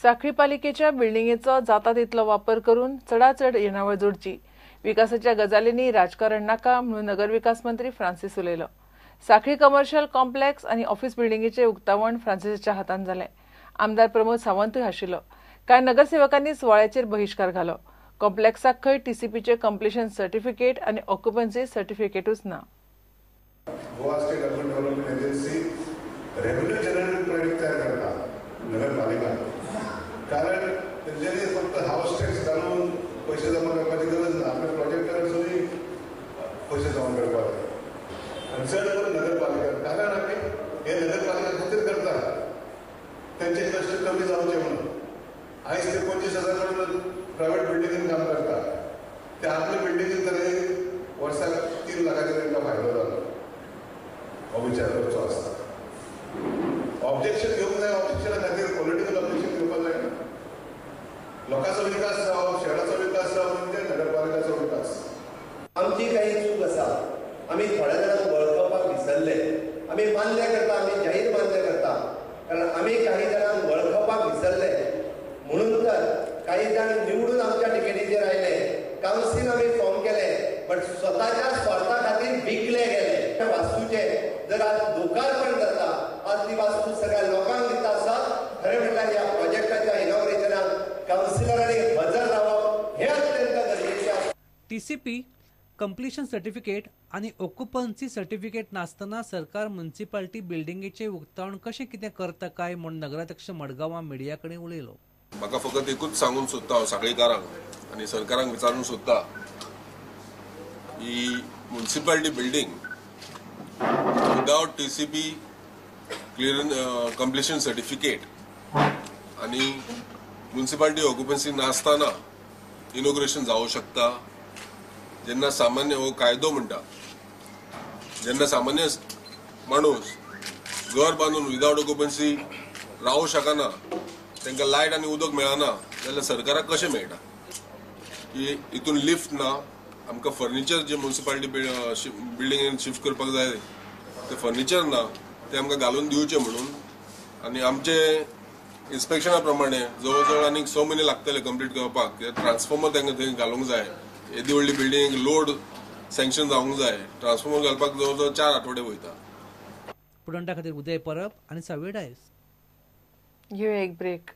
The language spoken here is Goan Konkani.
सांखळी पालिकेच्या बिल्डिंगेचो जाता तितलो वापर करून चडाचड येणावळ जोडची, विकासाच्या गजालींनी राजकारण नाका म्हणून नगरविकास मंत्री फ्रांसिस उलयलो. सांखळी कमर्शियल कॉम्प्लेक्स आनी ऑफिस बिल्डिंगेचें उक्तावण फ्रांसिसाच्या हातान जालें. आमदार प्रमोद सावंतूय आशिल्लो. कांय नगरसेवकांनी सुवाळ्याचेर बहिश्कार घालो. कॉम्प्लेक्साक खंय टीसीपीचें कंप्लिशन सर्टिफिकेट आनी ऑक्युपन्सी सर्टिफिकेटूच ना. Goa state urban development agency revenue generating project तयार करता नगरपालिका, कारण तेंच्यांनी फक्त हाऊस टॅक्स घालून पयशे जमा करपाची गरज ना, आपल्या प्रोजेक्टार पयशे जमा करपाक जाय. आनी चड करून नगरपालिका, कारण आमी हे नगरपालिका खातीर करता, तेंचे कश्ट कमी जावचे म्हणून. आयज ते 25,000 कडेन प्रायवेट बिल्डिंगेन काम करता, ते आपल्या बिल्डिंगेन तरी वर्साक 3 लाखाचेर तांकां फायदो जालो. हो विचार करचो आसता. ऑब्जेक्शन घेवंक जाय, ऑब्जेक्शना खातीर पॉलिटिकल ऑब्जेक्शन घेवपाक जायना. लोकांचो विकास जावप, शहराचो विकास जावप म्हणजे नगरपालिकाचो विकास. आमची काही चूक आसा, आमी थोड्या जाणांक वळखपाक विसरले. आमी मान्य करता, आमी जाहीर मान्य करता, कारण आमी काही जाणांक वळखपाक विसरले म्हणून तर काही जाण निवडून आमच्या तिकेटीचेर आयले, कावन्सील आमी फॉर्म केले, बट स्वताच्या स्वार्था खातीर विकले गेले. त्या वास्तूचे जर आज लोकार्पण जाता, आज ती वास्तू सगळ्या लोकांक दिता आसा. खरें म्हणल्यार ह्या प्रोजेक्टाच्या इनॉग्रेशनाक कावन्सिलरांनी हजर रावप हें अत्यंत गरजेचें आसा. टीसीपी कंप्लिशन सर्टिफिकेट आनी ऑक्युपन्सी सर्टिफिकेट नासतना सरकार म्युनिसिपालिटी बिल्डिंगेचें उक्तावण कशें कितें करता काय म्हूण नगराध्यक्ष मडगांवां मिडिया कडेन उलयलो. म्हाका फकत एकूच सांगूंक सोदता हांव सांखळीकारांक आनी सरकाराक विचारूंक सोदता, ही municipality building without TCP clearance completion certificate आनी म्युनिसिपालिटी ऑक्युपन्सी नासतना इनॉग्रेशन जावं शकता. जेन्ना सामान्य हो कायदो म्हणटा, जेन्ना सामान्य माणूस घर बांदून विदावट ऑक्युपन्सी रावूं शकना, तांकां लायट आनी उदक मेळना जाल्यार सरकाराक कशें मेळटा? की हितून लिफ्ट ना, आमकां फर्निचर जे म्युनिसिपालिटी बिल्डिंगेन शिफ्ट करपाक जाय ते फर्निचर ना, ते आमकां घालून दिवचें म्हणून. आनी आमचे इन्स्पेक्शना प्रमाणे जवळ जवळ आनीक 6 म्हयने लागतले कंप्लीट करपाक. ट्रान्सफॉर्मर तांकां थंय घालूंक जाय, येदी व्हडली बिल्डिंग लोड सँक्शन जावंक जाय, ट्रान्सफॉर्मर घालपाक जवळ जवळ 4 आठवडे वयता. प्रुडंटा खातीर उदय परब आनी सावेडायस. घेवया एक ब्रेक.